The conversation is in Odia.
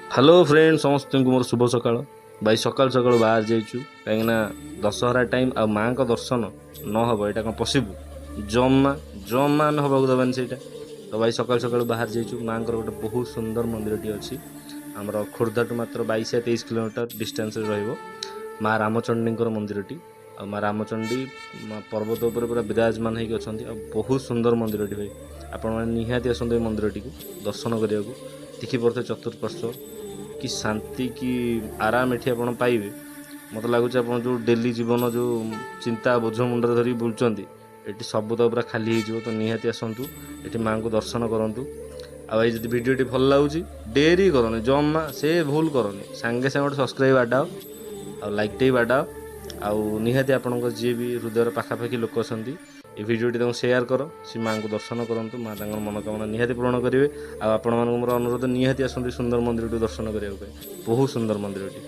ହ୍ୟାଲୋ ଫ୍ରେଣ୍ଡ, ସମସ୍ତଙ୍କୁ ମୋର ଶୁଭ ସକାଳ। ଭାଇ, ସକାଳୁ ସକାଳୁ ବାହାରି ଯାଇଛୁ, କାହିଁକିନା ଦଶହରା ଟାଇମ୍ ଆଉ ମାଆଙ୍କ ଦର୍ଶନ ନ ହେବ ଏଇଟା କ'ଣ ପସିବୁଲ୍? ଜମା ଜମା ଆମେ ହେବାକୁ ଦେବାନି ସେଇଟା। ତ ଭାଇ, ସକାଳୁ ସକାଳୁ ବାହାରି ଯାଇଛୁ। ମାଆଙ୍କର ଗୋଟେ ବହୁତ ସୁନ୍ଦର ମନ୍ଦିରଟି ଅଛି ଆମର ଖୋର୍ଦ୍ଧାଠୁ ମାତ୍ର 22 ୟା 23 କିଲୋମିଟର ଡିଷ୍ଟାନ୍ସରେ ରହିବ ମା ରାମଚଣ୍ଡୀଙ୍କର ମନ୍ଦିରଟି। ଆଉ ମା ରାମଚଣ୍ଡୀ ମା ପର୍ବତ ଉପରେ ପୁରା ବିରାଜମାନ ହେଇକି ଅଛନ୍ତି ଆଉ ବହୁତ ସୁନ୍ଦର ମନ୍ଦିରଟି। ଭାଇ, ଆପଣମାନେ ନିହାତି ଆସନ୍ତୁ ଏ ମନ୍ଦିରଟିକୁ ଦର୍ଶନ କରିବାକୁ। ଦେଖିପାରୁଥିବେ ଚତୁଃପାର୍ଶ୍ୱ, କି ଶାନ୍ତି କି ଆରାମ ଏଠି ଆପଣ ପାଇବେ। ମୋତେ ଲାଗୁଛି ଆପଣ ଯେଉଁ ଡେଲି ଜୀବନ ଯେଉଁ ଚିନ୍ତା ବୋଝ ମୁଣ୍ଡରେ ଧରିକି ବୁଲୁଛନ୍ତି, ଏଠି ସବୁ ତ ପୁରା ଖାଲି ହେଇଯିବ। ତ ନିହାତି ଆସନ୍ତୁ, ଏଠି ମାଆଙ୍କୁ ଦର୍ଶନ କରନ୍ତୁ। ଆଉ ଏଇ ଯଦି ଭିଡ଼ିଓଟି ଭଲ ଲାଗୁଛି, ଡେରି କରନି, ଜମା ସେ ଭୁଲ କରନି, ସାଙ୍ଗେ ସାଙ୍ଗେ ଗୋଟେ ସବସ୍କ୍ରାଇବ୍ ବାଡ଼ାଅ ଆଉ ଲାଇକ୍ଟେ ବି ବାଡ଼ାଅ। ଆଉ ନିହାତି ଆପଣଙ୍କ ଯିଏ ବି ହୃଦୟର ପାଖାପାଖି ଲୋକ ଅଛନ୍ତି, ଏ ଭିଡ଼ିଓଟି ତାଙ୍କୁ ସେୟାର କର। ସେ ମାଆଙ୍କୁ ଦର୍ଶନ କରନ୍ତୁ, ମା ତାଙ୍କର ମନୋକାମନା ନିହାତି ପୂରଣ କରିବେ। ଆଉ ଆପଣମାନଙ୍କୁ ମୋର ଅନୁରୋଧ, ନିହାତି ଆସନ୍ତୁ ସୁନ୍ଦର ମନ୍ଦିରଟି ଦର୍ଶନ କରିବାକୁ ପାଇଁ। ବହୁତ ସୁନ୍ଦର ମନ୍ଦିରଟି।